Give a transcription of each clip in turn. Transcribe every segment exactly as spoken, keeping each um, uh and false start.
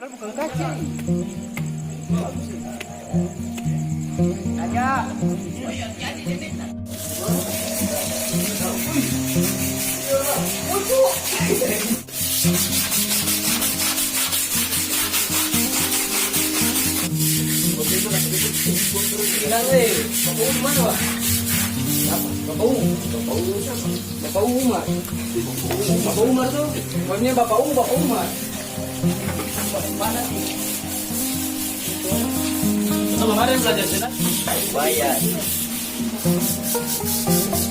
Bukan kacang. Aja. Bilang, eh, Bapak U di mana, Pak? Siapa? Bapak U. Bapak U siapa? Bapak U Umar. Bapak Umar tuh. Maksudnya Bapak U, Bapak Umar. Mana sih? Sama kemarin belajar silat? Bayar.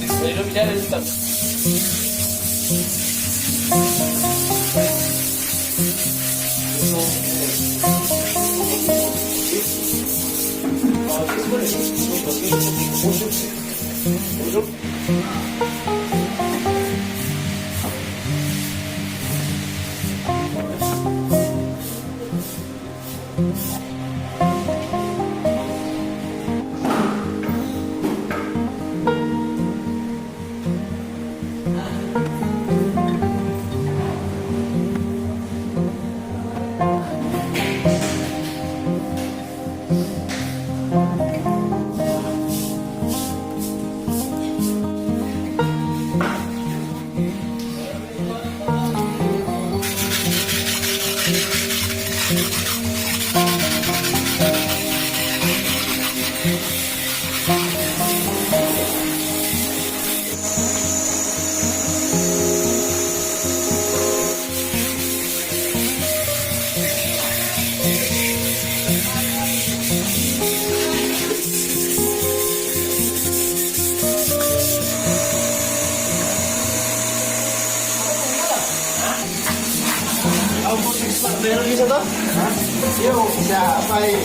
Jadi, lu bicara, Ustaz. Au musik Spartel bisa to? Hah? Yo, siapa e?